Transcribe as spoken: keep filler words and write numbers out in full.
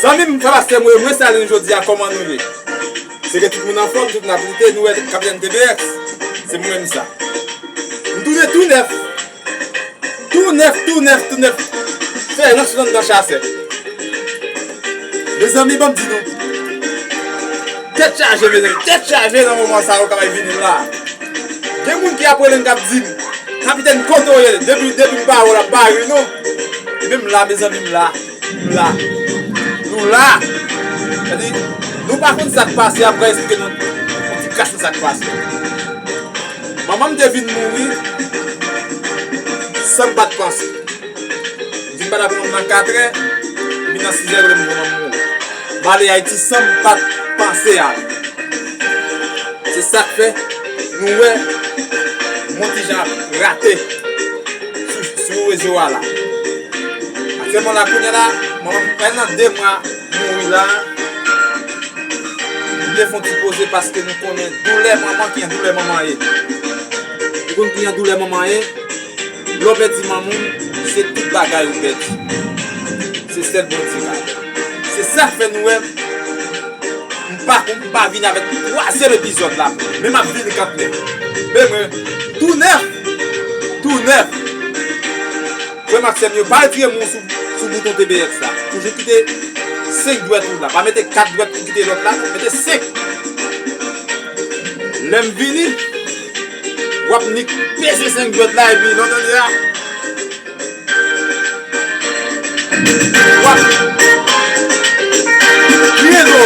Zanmi m, frè pastè m, mwen salye nou jodi a, kòman nou ye? Se ke tout moun anfòm, tout moun ap lite, nou wè kapitèn T B X, se mwen menm sa. M tounen tou nèf. Tou nèf, tou nèf, tou nèf. Fè rans nan nan chasè. Mezanmi, ban m di nou. Tèt chaje, mezanmi. Tèt chaje nan moman sa yo k ap vini la. Gen moun ki ap rele m, k ap di m, "Kapitèn, kote w ye?" Depi, depi m pa wè w, l ap bare non. Ebyen, m la, mezanmi, m la. M la. Nou la. Sa di, nou pa konn sa k pase, apre eksplike nou yon ti kras nan sa k pase. Manman m te vin mouri san m pa t panse. M vin bat avè manman m nan katrè, epi nan sizè, yo rele m manman m mouri. M ale Ayiti san m pa t panse a. Se sa k fè nou wè m yon ti jan rate sou, sou rezo a la. Aktyèlman la, kounye a la, manman m, pral nan de mwa mouri la. M te fè yon ti poze paske nou konnen doulè manman, kijan doulè manman ye. Ou konn kijan doulè manman ye? Lè w pèdi manman w, se tout bagay ou pèdi. Se sèl Bondye ka. Se sa k fè nou wè m pa, m pa vin avèk twazyèm epizòd la, men m ap vini kanmenm. Men mwen, tou nèf, tou nèf. Frè m ak sè m yo, pa retire men w sou, sou bouton T B X la. Toujou kite senk dwèt ou la. Pa mete kat dwèt pou kite lòt la, non. Mete senk. Lè m vini, w ap nik peze senk dwèt la, epi lè w tande a, w ap kriye dlo.